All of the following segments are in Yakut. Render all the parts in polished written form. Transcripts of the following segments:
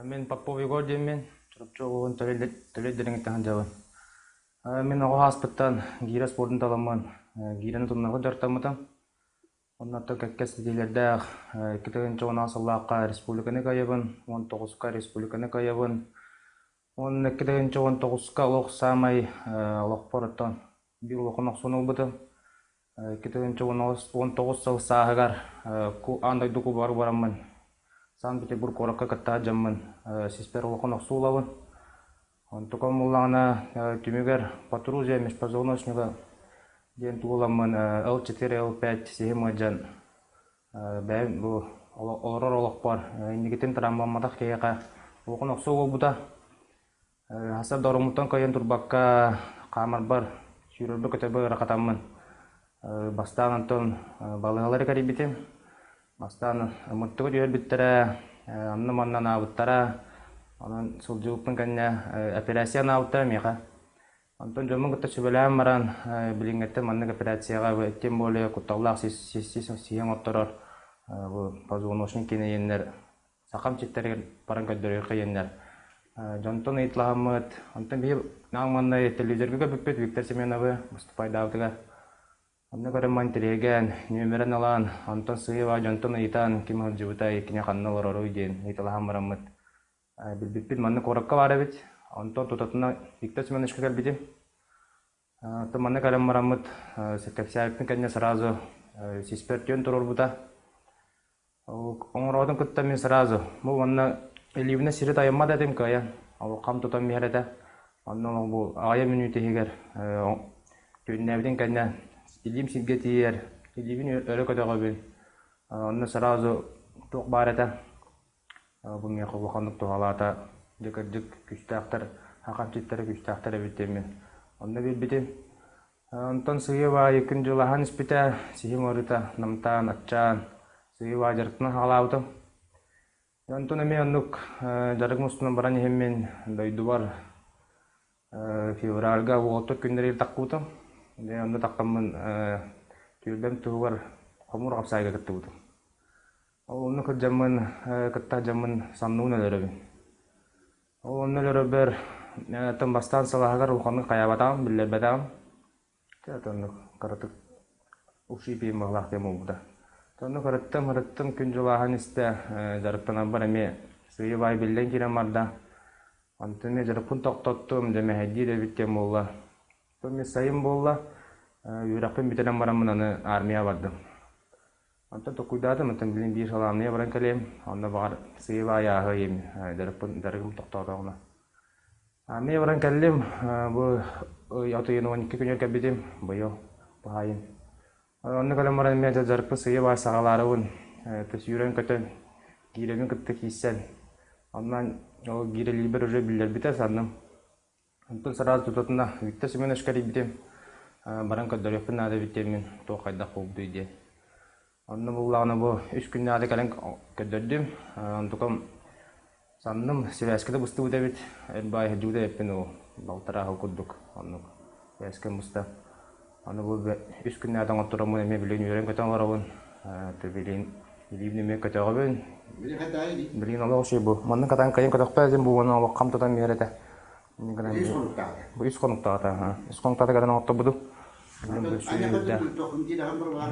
Мин Попов Егор диэммин, Чурапчы улууһун Төлөй Дириҥиттэн сылдьабын. Мин оҕо ааспыттан гиирэ спордун таламмын, гиирэни тумнарга дьарыктаммытым. Оннуттан кэккэ ситиһиилэрдээх 2010 сыллаахха республиканы кыайабын, 19-ка республиканы кыайабын. Уонна 2019-ка олох саамай олохпор оттон биир улахан охсууну ылбытым. 2019 сыл сааһыгар аан дойду кубогар бараммын Санкт-Петербург куоракка кыттаат дьоммун сиспэр улахан охсуу ылабын. Онтукам буоллаҕына түмүгэр Патрузия межпозвоночнига диэн тууламмын Л4, Л5 сиһим ыалдьан бэйэм бу олорор олохпор инникитин травмаламматах киһиэхэ улахан охсуу буолбута. Хаса доруммуттан кыайан турбакка хаамарбар, сүүрэрбэр-көтөрбөр ыарахатаммын бастаан онтон балыыһалары кэрийбитим. Бастаан ымыртыгы түһэрбиттэрэ, онно-манна анаабыттара. Онон сылдьыбыппын кэннэ операция анаабыттара миэхэ. Онтон дьоммун кытта сүбэлээн баран, билиҥҥэттэн маннык операцияҕа тем более кутталлаах сиһиҥ отторор бу позвоночник киинэйэннэр сахам сирдэригэр баран көрдөрүөххэ диэннэр дьонтон ыйыталаһаммыт, онтон биһи наҕыл манна телевизорга көрбүппүт Виктор Семеновы выступайдаабытыгар. Онно көрөн интэриэһиргээн, нүөмэрин ылан, онтон сыыйа дьонтон ыйытан ким сылдьыбытай, кини ханна олороруй диэн ыйыталаһан бараммыт билбиппит манна куоракка баар эбит. Онтон тутатына Виктор Семеновичка кэлбитим. Оттон манна кэлэн бараммыт кэпсээбиппин кэннэ сразу сиспэр түөн туруорбута. Оҥороотун кытта мин сразу бу уонна илиибинэн сири тайыммат этим кыайан, ол хам тутан биһэр этэ. Онно бу аҕыйах мүнүүтэ иһигэр түүннээбитин кэннэ илиим сиргэ тиийэр, илиибин өрө көтөҕөбүн. Онно сразу туох баар этэ, бу миэхэ улаханнык туһалаата. Дьэ кырдьык күүстээхтэр, хахамчыттара күүстээхтэр эбит диэммин онно билбитим. Онтон сыыйа-баайы күн дьулаһан испитэ, сиһим ыарыыта намтаан, аччаан, сыыйа-баайы дьарыктанан саҕалаабытым. Онтон эмиэ оннук дьарыгым устунан баран иһэммин дойдубар февральга уолаттар күннэригэр тахпытым. Дьэ онно таххаммын түөлбэм туһугар хомуур хапсаайга кыттыбытым. Ол онно кырдьаммын, кытта сылдьаммын санныбын өлөрөбүн. Ол онно өлөрөрбөр оттон бастаан салаһыгар улаханнык хайаабатаҕым, биллэрбэтэҕим. Дьэ, оннук кыратык ушибиим быһыылаах диэн буолбута. Онно кырыттым, ырыттым, күн-дьыл ааһан истэ, дьарыктанарбар эмиэ сыыйа-баай биллэн киирэн барда. Онтон эмиэ дьарыкпын тохтоттум, дьэ мэһэйдиир эбит диэн буолла. Оттон мин сайын буолла, үөрэхпин бүтэрэн бараммын аны армияҕа бардым. Онтон толкуйдаатым, онтон билин биир сыл аармыйа баран кэлиэм, онно баҕар сыыйа-баайа ааһыайым, дьарыкпын дьарыгым тохтоотоҕуна. Аармыйа баран кэллим, бу ый от ыйын 12 күнүгэр кэлбитим, быйыл баайын. Онно кэлэн баран эмиэ дьарыкпын сыыйа-баайа саҕалаарыбын, сүүрэн-көтөн, киирэбин кытта киирсэн, онон ол киирэлиирбэр уже биллэрбитэ санным. Онтон сразу тутатына Виктор Семеновичка эрийбитим, баран көрдөрүөхпүн наада эбит диэммин, туох хайдах буолбутуй диэн. Онно буллаҕына бу үс күннээҕи кэлэн көрдөрдүм. Онтукам санным сибээскэ да быстыбыт эбит, эр баай сылдьыбыт эбиппин ол балтараа сыл курдук оннук сибээскэм быста. Аны бу үс күннээҕи оҥоттороммун эмиэ билигин үөрэн-көтөн олоробун. Билигин илиибин эмиэ көтөҕөбүн. Билигин олох үчүгэй бу. Маннык катан кыайан көтөхпөт этим бу уонна олох хам тутан биэрэр этэ. Бу үс хонуктаата. Үс хонуктаата кэлэн оҥотторбутум.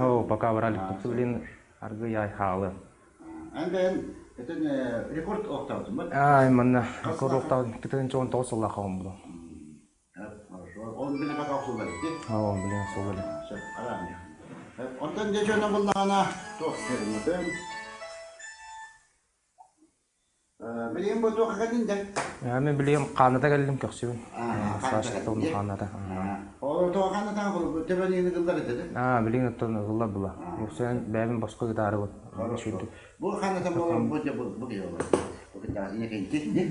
Оо, пока брали. Блин, аргы яй хаалы. Рекорд октаабытым. Ай, манна рекорд октаабытым. 2019 сыллаах оҥбутум. Ол билэ пока охсуллар ити. Оо, билэ охсуллар. Сөп, араамньа. Онтон дьэ дьоно буллаҕына туох сэринэтин. Билигин бу туох кэллин дэ? Мен билигин хааната кэллим көхсүбүн. Саашаттан хааната. Ол туох хаанатаан холбу төбөнү ыллар этэ да? Аа, билигин оттон ыллар була. Үксүн бэйэбин босхо гытаарыбын. Бу хаанатан болор бу бу бу бу кытаа инекенти, не,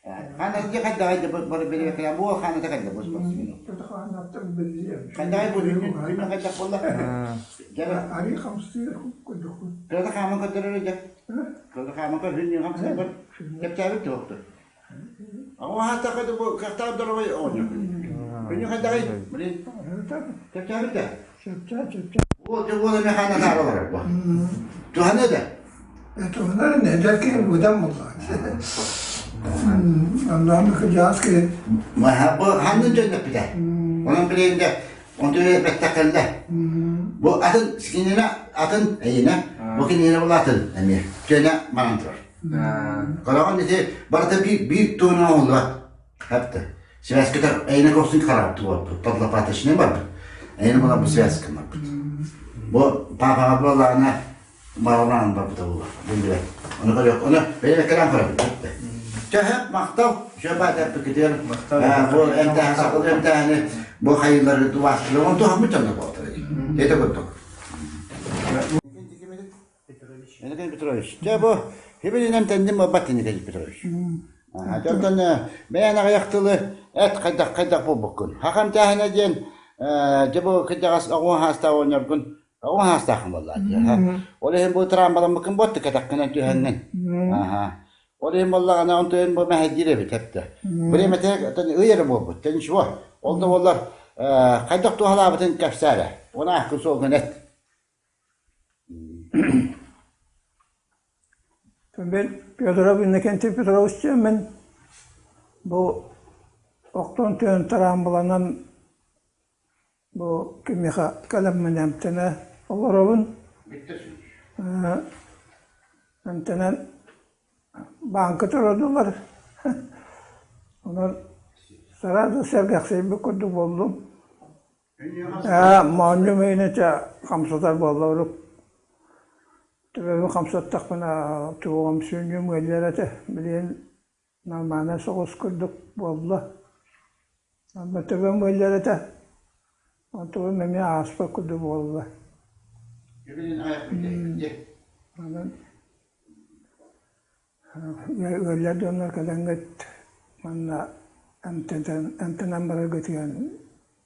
Хаана дьэ хайдаҕай да бары били бу хааната хайда бу спортсмен. Хайдаҕай бу күнүн хайдах буолла? Арыы хамсыыр курдукпун. Кырата хааман көрдөрөр дьэ. Кырата хааман көрүн хамсыыр бар. Кэпсээбит туохтур. Аҕа хаатаха да бу кахтаах доровой оонньуу. Күнү хайдаҕай? Блин. Кэпсээбит да? Чэпчээ, чэпчээ. Уол дьэ уол эмэ хаана таара олорор бу. Туһаны да. Туһунан эдэр киһи быдан буолла. Онноону кырдьаҕас киһи. Бу ханна дьонноппүтэ. Онон билигин онту бэттэххэллэ. Бу атын кинини атын эйинэ, бу кинини була атын эмиэ. Көнө манан турар. Короҕон ити барыта биир биир туһунан оҥоһуллубат. Хапты. Связката эйинэ корсун харабыт буолбут. Подлопаточный барбыт. Эйинэ була бу связка барбыт. Бу папаҕа буоллаҕына Маалаан барбыта буолар. Биллибэт. Ону көрүөх, ону бэйэ кэлэн көрөбүт. Төһө махтал, сөп эппикитигэр бу эмтээһин сахалыы эмтээһини бу хайыылары тубаастылар, он туһаммыт дьонно буолтар. Это курдук. Николай Петрович. Дьэ бу хибилин эмтэнним буолбат Николай Петрович. Дьонтон бэйэн аҕыйах тылы эт хайдах хайдах буолбуккун. Хахам тээһинэ диэн дьэ бу кырдьаҕас оҕуһун хаастаах оҕонньоргун Оҕо хаастааххын буоллаа дии. Ол иһин бу трамбаламмыккын буотта кэтэххинэн түһэҥҥин. Аха. Ол иһин буоллаҕына онтуйан бу мэһэйдиир эбит эптэ. Бириэмэтэ ый эрэ буолбут. Тэ ничего. Ол да буоллар хайдах туһалаабытын кэпсээ эрэ. Уон аахкын суолгун эт. Мен Федоров Иннокентий Петрович диэммин бу охтон түһэн трамбаланан Бу кимиэхэ кэлэммин эмтэнэ олоробун. Эмтэнэн бааҥка турардылар. Онон сразу сэргэхсийбит курдук буоллум. Ээ, моонньум иһинэ хамсатар буолла урут. Төбөбүн хамсаттахпына туоҕум сүнньүм ыалдьар этэ. Билигин нормально соҕус курдук буолла. Онно төбөм ыалдьар этэ, онтубун эмиэ ааспат курдук буолла. Онон ыаллар дьоннор кэлэҥҥит манна эмтэнэн эмтэнэн бараргытыгар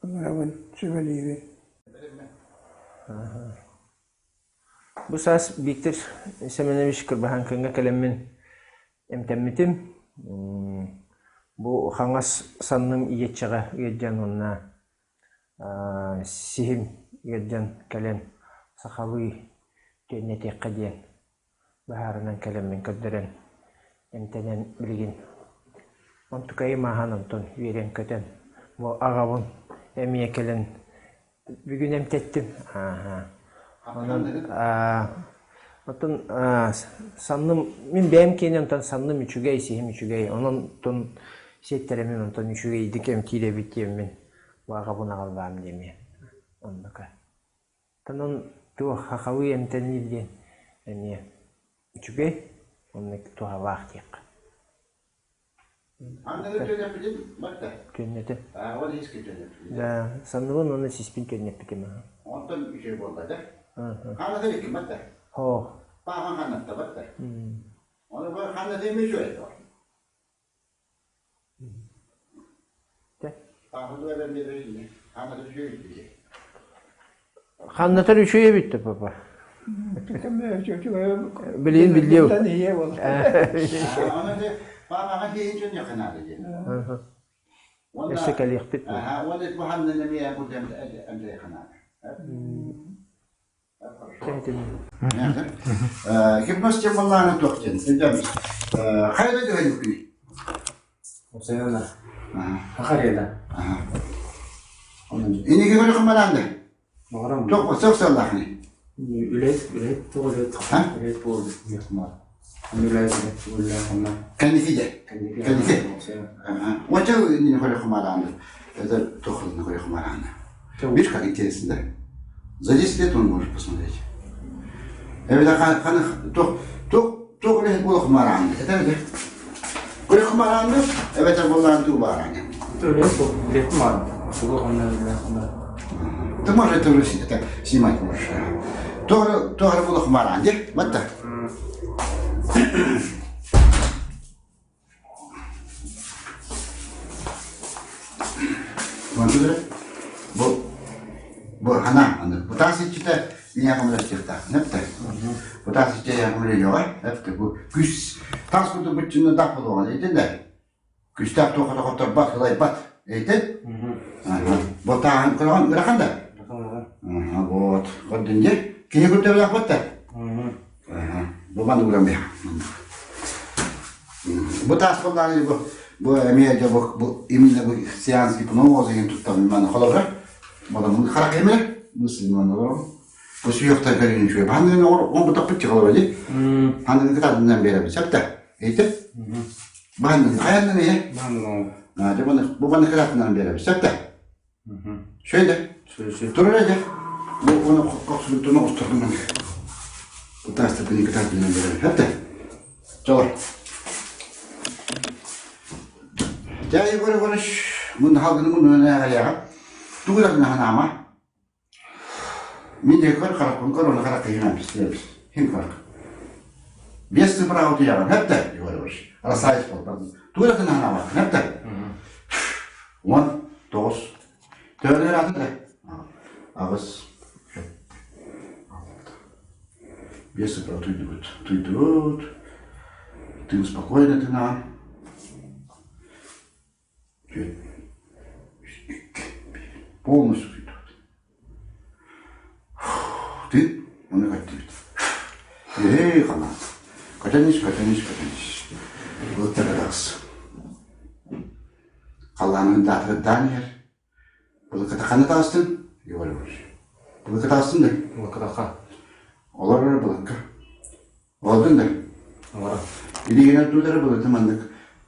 ыҥырабын, сүбэлиибин. Бу саас Виктор Семенович Кырбаһааҥкыҥҥа кэлэммин эмтэммитим. Бу хаҥас санным иэччэҕэ ыалдьан уонна сиһим ыалдьан кэлэн сахалыы түөннэтиэххэ диэн быһаарынан кэлэммин көрдөрөн эмтэнэн билигин онтукайым ааһан онтон үөрэн-көтөн бу аҕабын эмиэ кэлэн Бүгүн эмтэттим. Ааһа. Онон оттон санным мин бэйэм киэнэ онтон санным үчүгэй, сиһим үчүгэй. Онон оттон сиэттэрэммин онтон үчүгэйдик эмтиир эбит диэммин баҕабын аҕаллаам диэмиэ. Оннука. Онон туох хахалыы эмтэниир диэн эмиэ үчүгэй, оннук туһалаах диэххэ. Түөннэтэ. Да, санныбын уонна сиспин түөннэппитим аха. Онтон үчүгэй буолла да. Хаанатар икки батта. Хоо. Паахан ханатта батта. Оны бу ханна эми үчүгэй бар. Те. Паахан дуа бермедер ханатар үчүгэй бит. Ханнатар үчүгэй эбит да папа. Билиин биллиэ. Өссө кэлиэхпит. Гипноз тем боллааны туох диэн хайда түһэн Осайана. Хахарена. Иники көрөхүн бараанды. Туох суох сыаллаахный? Үлэһит, үлэһит туох үлэһит үлэһит буолбут диэх Үлэһит үлэһит онно. Кэнники дьэ. Кэнники. Уонча иннини көрөхүн бараанды. Это туох иннини көрөхүн бараанды. Видишь, как интересно, да? За 10 лет он может посмотреть. Эбэтэр ханы туох туох туох үлэһит буолуох мараанды. Это это. Көрөх мараанды, эбэтэр буоллаан туу баараанды. Үлэһит буол, үлэһит мараанды. Тугу онно үлэһит Ты можешь это уже это снимать можешь. Туох буолуох мараанды. Вот так. Бу бу хана аны бутаас иччитэ ийэ көмөлөстүөхтээх нэптэ. Бутаас иччитэ ийэ көмөлөйөҕө нэптэ бу күс тас курдук быччынна дах буолуоҕа этин да күстээх туохха да хотторбат сылайбат этин бу тааһын көрөҕүн ырахан да вот көрдүн дьэ киһи көрдөбүлээх да. Бу маннык ууран биһэ. Бу таас буоллаҕына бу бу эмиэ дьэ бу бу именно бу сеанс гипноза диэн туттабын маны холобура. Бодомун харах эмэ мысленно олором. Бу сүһүөхтэр көрүн үчүгэй. Ханныгын оҕор оҥорбутаппыт холобура дии. Ханныгын кытаатынан биэрэбит сөп да? Эйте? Баһаннын хайаннын ийэ? Баһаннын Дьэ бу баны кытаатынан биэрэбит сөп да? Шөйдө. Турар эдэ. Бу ону кохсубуттун оҕустурдум. Кутаастырбын кытаатынан берер. Хатта. Чолор. Дьэ, Егор Егорович, мун халгыны муннунан ааҕайаҕа. Тугу да наһанаама. Мин Егор харахпын көр, оны харах киһинэн бистиэбис. Хин харах. Без цифра утуйаҕын, хатта, Егор Егорович. Расайс болтан. Тугу да наһанаамаккын, хатта. 19. Төһөнөр аты да? Аҕыс. Алта. Биэс утра утуйдубут. Утуйдубут. Тыын спокойно тынаан. Түөрт, үс, икки, биир. Полностью утуйдубут. Тыын, оны көттүбүт. Эй, халаан. Көтөн ис, көтөн ис, көтөн ис. Былыттар аҕыс. Халлаанын даатырдаан иһэр. Былыката ханна таҕыстын? Егор Егорович. Былыкка таҕыстын да? Былыккатахха. Олорор былыкка. Олордун да? Олорор. Илиигинэн тутара былыты маннык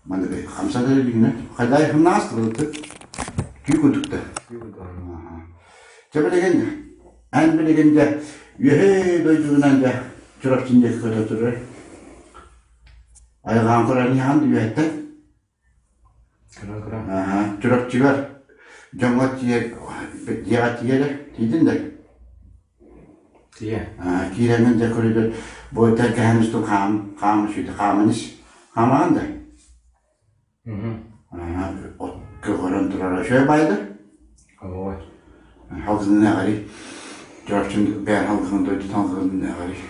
маннык хамсатар илиигинэн. Хайдай хымнаас былыты. Түү курдук да. Түү курдук. Чэ билигин эн билигин дьэ үөһээ дойдугунан дьэ Чурапчын диэки көтө турар. Айҕаан көрөн иһэн үөһэттэн Кыра-кыра. Чурапчыгар дьоҥҥо тиийэ дьиэҕэ тиийэрэ тиийдин да? Тиийэ. Киирэммин дьэ көрүдэр бу тэлгэһэм устун хаам хаам үчүгэй хааман ис хаамаҕын да? От көҕөрөн турара үчүгэй баайда. Ой. Халгынын эҕэрий. Чурапчын бэйэн халгын дойдутун халгынын эҕэрий.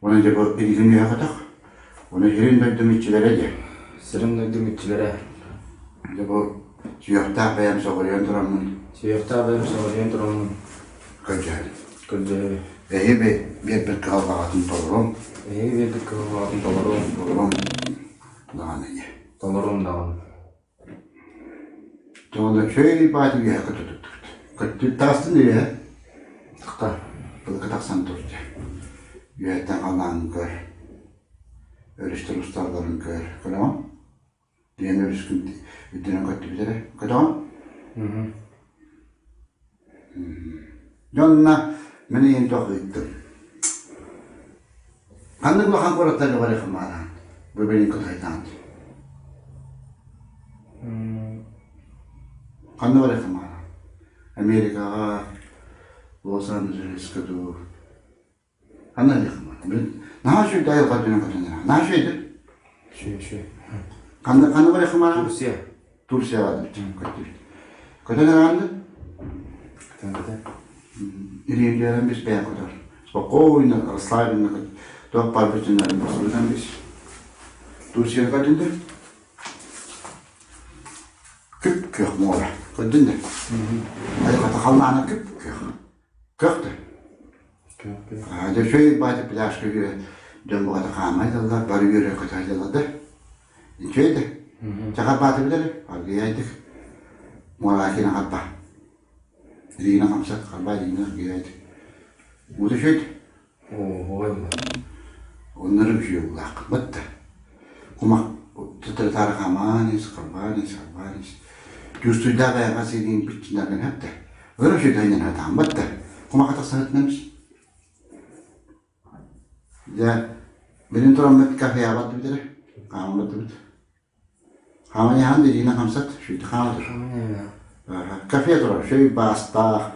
Уонна дьэ бу билигин үөһэ Уонна сирин дойдум иччилэрэ дьэ. Сирин дойдум иччилэрэ. Дьэ бу сүһүөхтээх бэйэм соҕуруйан тураммын. Сүһүөхтээх бэйэм соҕуруйан тураммын. Көрдөһөбүн. Көрдөһөбүн. Эһиги биэрбит кыһалҕаҕытын толоруом. Эһиги биэрбит кыһалҕаҕытын толоруом. Толоруом даҕаны дьэ. Толоруом даҕаны. Тоҕо үчүгэй баайы үөһэ көтүтүттүбүт. Көттүт таҕыстын үөһэ. Тахта. Былыкы тахсан турда. Үөһэттэн халлаанын көр. Өрүстэр усталларын көр. Көрөҕүн? Диэн өрүскүн үрдүнэн көттүбүт эрэ. Көтөҕүн? Дьонно мин ийэм туох ыйыттым. Ханнык улахан куораттарга барыаххын баҕараҕын? Бу билин кытайдаан. Ханна барыаххын баҕараҕын? Америкаҕа, Лос-Анджелеска дуу? Ханна барыаххын баҕараҕын? Наһаа үчүгэй айылҕа өттүнэн көтөн эрэ. Наһаа үчүгэй да? Үчүгэй, үчүгэй. Ханна ханна барыаххын баҕараҕын? Турция. Турцияҕа көттүбүт. Көтөн эрэҕин да? Көтөн көтөн. Ириэмдиэрэн бис бэйэ көтөр. Спокойно, расслабленно туох баар бүтүннэрин босулутан бис. Турцияны көрдүн да? Күп-күөх муора. Көрдүн да? Айылҕата халлаана күп-күөх. Көх да? Дьэ үчүгэй баайда пляжка дьон баҕата хаамай даллар, бары үөрэ көтө дьаллар да. Үчүгэй да. Чахарбааты билэр, аргыйайдык. Муораакина харба. Илиина хамсат, харба илиина аргыйайдык. Уута үчүгэй Ой. Оннору үчүгэй улаах. Бытта. Кумах төттөрү-таары хамаан ис, харбаан ис, харбаан ис. Чувствуйдаах айаҕа сириин бүччүнэргин хэптэ. Өр үчүгэй хатаан батта. Кумаха тахсаһытынан Дьэ, билин тураммыт кафеҕа бардыбыт хаамматыбыт. Хааман Ирина хамсат, шүйті хааматыр. Кафе турар, шөй баастаах,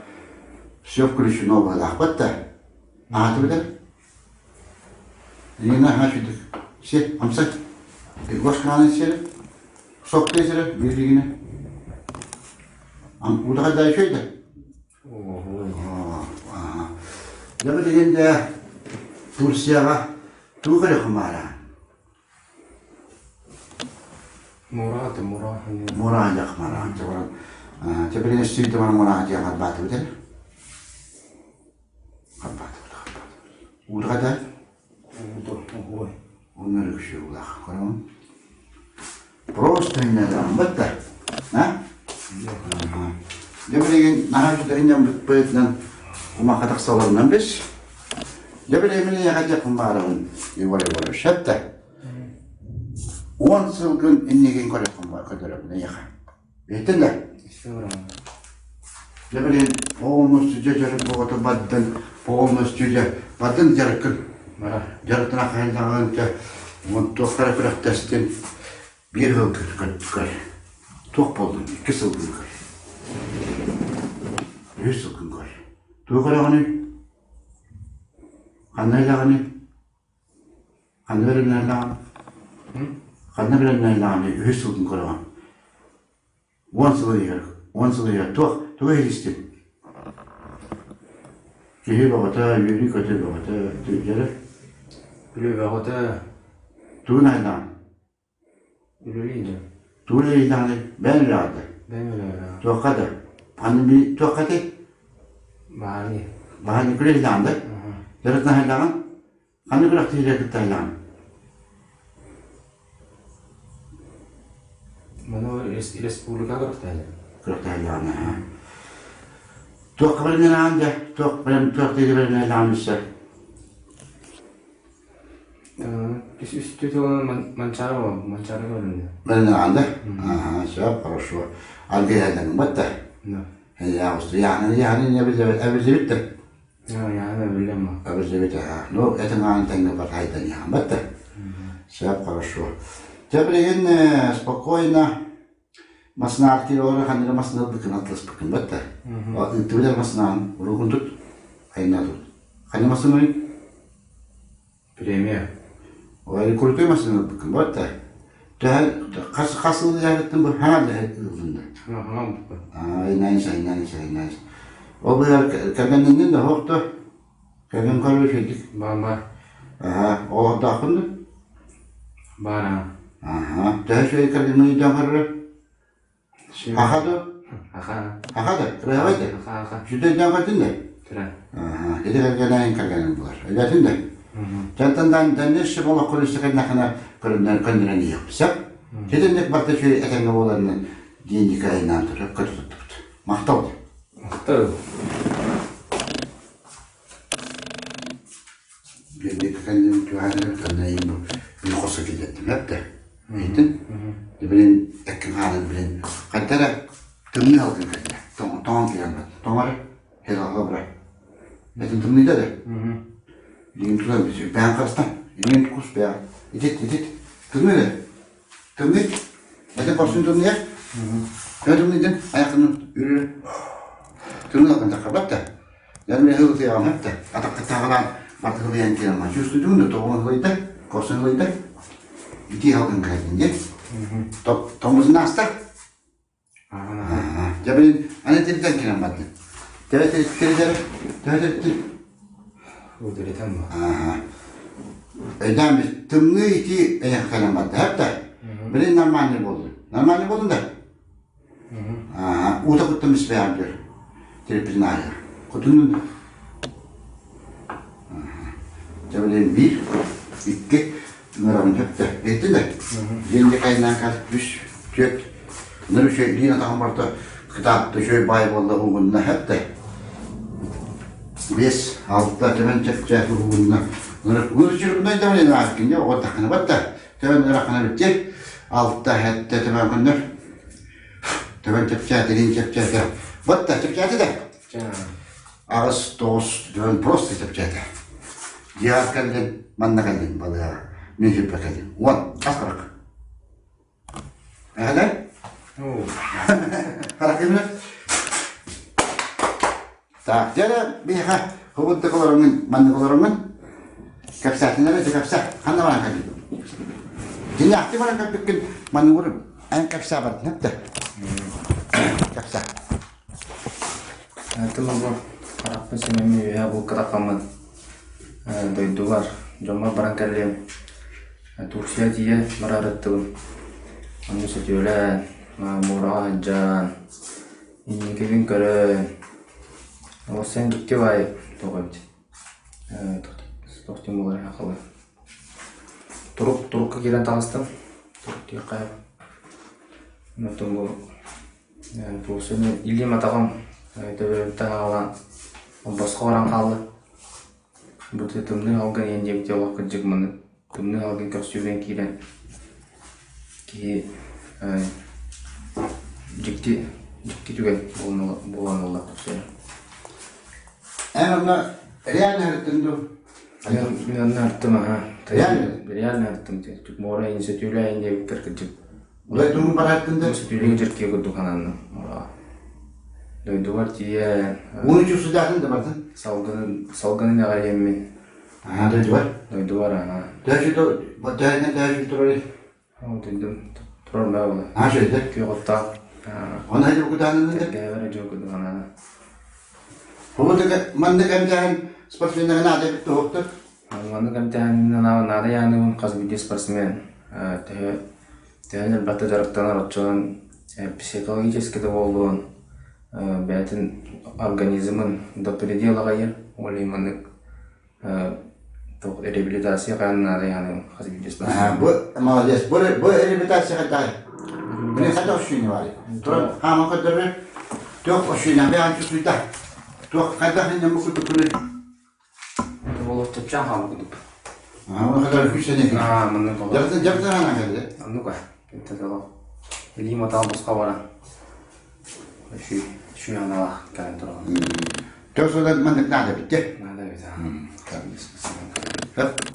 все включено быһалаахпат да. Аатыбыт Ирина аха шүйдік. Се, хамсат. Госканын сері, сокты сері, билигіне. Удаға да шөйді. Дьэ билигин дэ Турцияҕа тугу көрүөххүн баҕараҕын? Мурааты, мура. Мура дьах мараан чэ баран чэ билигин өссө баран мураҕа дьиэ харбаатыбыт эрэ. Харбаатыбыт, харбаатыбыт. Уута хайдах? Онно өрүксүөлээх көрөҕүн. Просто иннэлэммит да. А? Дьэ билигин наһаа үчүгэйинэн быһыытынан кумахха тахсаларынан бис. Дьэ билигин эйиэхэ дьэппин баарабын Егор Егорович да. 10 сылгын иннигин көрөххүн көрдөрөбүн эйиэхэ. Иһиттин да? Дьэ билигин полностью дьэ дьарык бөҕөтө бардын, полностью дьэ бардын дьарыккын. Дьарыктана хайдаҕын дьэ туохха эрэ күрэхтэстин биир сыл көр. Туох буоллун икки сылгын көр. Үс сылгын көр. Тугу көрөҕүнүй? Ханна илэҕиний? Ханна бэлэмнээтэҕин? Ханна бэлэмнээтэҕин үһүс сылгын көрөҕүн. 10 сыл иһэр, 10 сыл иһэр. Туох, тугу иһистиҥ? Киһи бөҕөтө, үөрүү-көтүү бөҕөтө, дьөрө. Үлэ бөҕөтө. Тугун айдаҕын? Үлэлиин Тугу үлэлиитэҕиний? Бэйэҥ үлэҕэр да? Бэйэм үлэҕэр. Туохха да? Ханна би туохха этэй? Баһааны. Баһааны үлэлиитэҕин да? Дьарыктан айдаҕын? Ханна күрэхтэһиилэр кытталлаҕын? Маны республика күрэхтэһэллэр. Күрэхтэһэллэҕинэ, аһа. Туохха бэлэмнэнэҕин дьэ? Туох бэлэм туох диэки бэлэмнэнэҕин өссө? Үстүү тылынан Манчаары Манчаары бэлэмнэнэ. Бэлэмнэнэҕин да? Аха, сөп, хорошо. Аргыйаһыдаҥ батта? Яхны, яхны, эбиллибит да? Эбиллибит аһа. Ну, этиҥ аан тэҥҥэ батайдан иһэн да. Сөп, хорошо. Дьэ, билигин спокойно масынаҕа киирэ ханныгы масына ылбыккын атласпыккын батта. Ыыттыбыт масынаҕын уруукун тут, айна тут. Ханна масынаный? Премия. Ой, крутой масына ылбыккын батта. Төһө хас хас сыл ыһыттын бу хаҥа да ыллын да. Хаҥа ылбыккын. Ай, найс, найс, найс. Ол быһар кэргэннэннин да хоохто. Кэргэн көрөр үчүгдүк. Баар баар. Аха, оҕолордооххун да? Баар аа. Аха, төһө үчүгэй кэргэҥҥин өйдөөн көрөрө? Аха дуо? Аха. Аха да, кыраһабай да? Аха, аха. Сүдэ өйдөөн көрдүн да? Кыра. Аха, ити кэргэнэйин кэргэнин булар. Өйдөөтүн да? Тантан дальнейший олоххун истэкэннэххинэ көрүннэн көннөрөн иһиэхпит сөп. Ситинник барыта үчүгэй этэҥҥэ буоларынан диэн айнаан турар көтө туттубут. Махтал. Махтал. Диэн кэннин түһээн кэннэйин бу мин хоско киллэрдим эптэ. Ыйытын. Билин эккин хаанын билин хайда эрэ тымныы алгын кэллэ. Тоҥон киирэн барда. Тоҥор хелаҕа быра. Этин тымныйда да. Илиин тутан бэйэн харыстан. Илиин кус бэйэн. Итит, итит. Тымныы да. Тымныы. Этин хорсун тымныйар. Төһө тымныйдын айаххынан үрүр. Тымныы алгын таххабат да. Дьон мин ылытыаҕым эттэ. Атаххытааҕылаан барыта ылыйан киирэн чувствуйдугун да тоҕун ылыйда, корсун ылыйда. Итии халгын кэллин диэн. Тоҥмутун ааста. Дьэ билин аны тирдэн киирэн бардым. Төһө тирдэр, төһө тирдин? Удуритан ба. Өйдөөн бит тымныы итии эйэхэ кэлэн барда, хэп да. Билин нормальный болду. Нормальный болдун да? Уута куттан испэҕим диир Трепетная. Хотунун дьэ билигин биир, икки ыҥырабын сөптө. Иһиттин да? Диэн дьэ кайнаан үс, түөрт. Ныр үчүгэй илиин атаҕым барыта кытаатта үчүгэй баай буолла уһугунна сөптө. Биэс, алта, төбөн чэпчээх уһугунна. Ныр үчүгэй да билигин ааккын дьэ оҕо таххына батта. Төбөн ыраххына бүттэ. Алта, сэттэ төбөн көннөр. Төбөн чэпчээтэ, илин чэпчээтэ. Вот да, чэпчээтэ да. Аҕыс, тоҕус, төбөн просто чэпчээтэ. Дьиэҕэр кэллин, манна кэллин балыаҕа. Мин сирбэ кэллин. Уон, хас харах. Эһэлэр? Харах кимнэр? Так, дьэ эрэ биһиэхэ хобурдук олороҥҥун, маннык олороҥҥун кэпсээтинэр этэ кэпсээ. Ханна баран кэллиҥ? Дьиҥнээхтик баран кэлбиккин манныгыр эн кэпсээ бардын эптэ. Кэпсээ. Тылы бу харахпын симэммин үөһэ булкатаххаммын дойдубар дьоммор баран кэллим. Турция тиийэ барарыттыбын. Онно сөтүөлээн, муораҕа сылдьан, Инникибин көрөн, олус дьикти баайы туох эбит туох диэн буолар сахалыы. Турук турукка киирэн таҕыстым. Турук диэххэ Онтон бу туосуну илиим атаҕым төбөбүттэн аҕалан босхо баран хаалла. Бу тымныы алган иһэн диэбитэ олох кырдьык маннык тымныы алгын көхсүүрэн киирэн киһи дьикти дьикти түгэн буолан ылла Эн онно реально ырыттын дуу? Мин онно ырыттым аха. Реально? Реально ырыттым. Муора инициативлээн диэбиттэр кырдьык. Дойдуҥ барааттын да? Сөтүөлүгү дьэркиэ курдук ананным. Дойдубар тиийэ Ууну чувствуйдаатын да бардын? салгынын салгынын эҕэрийэммин. Аа, дойдубар? Дойдубар аа. Төһө төһөнөн төһө турар? Ол дойдум турар баа була. Аа, шөйдө. Күөх оттоох. Оны хайда кутаанын да? Тэргээбэр дьыл курдук анана. Бу маннык эмтээһин спортсменнарга наада эбит туһуктар? Маннык эмтээһин наада яаныбын хас биирдии спортсмен төһө төһөн элбэхтэ дьарыктанар оччонон психологически да буоллун бэйэтин организмын до предела аҕайар ол иһин маннык реабилитация хаан наада яаныбын хас биирдии спортсмен. Бу молодец. Бу бу реабилитация хайдаҕый? Бу хайдах ощущение баарый? Туран хааман көрдөрөр. Туох ощущение бэйэҥ чувствуйда? Туох хайдах инньэ бу курдук Олох чэпчээн хаалбыт курдук. Аа, Аа, маннык олох. Дьарыктан кэллэ. Оннук аа. Олох. Илиим атаҕым босхо баран. Үчүй, үчүй аналаах кэлэн тураҕын. Төр судан маннык наада битте. Наада бит. Хөп.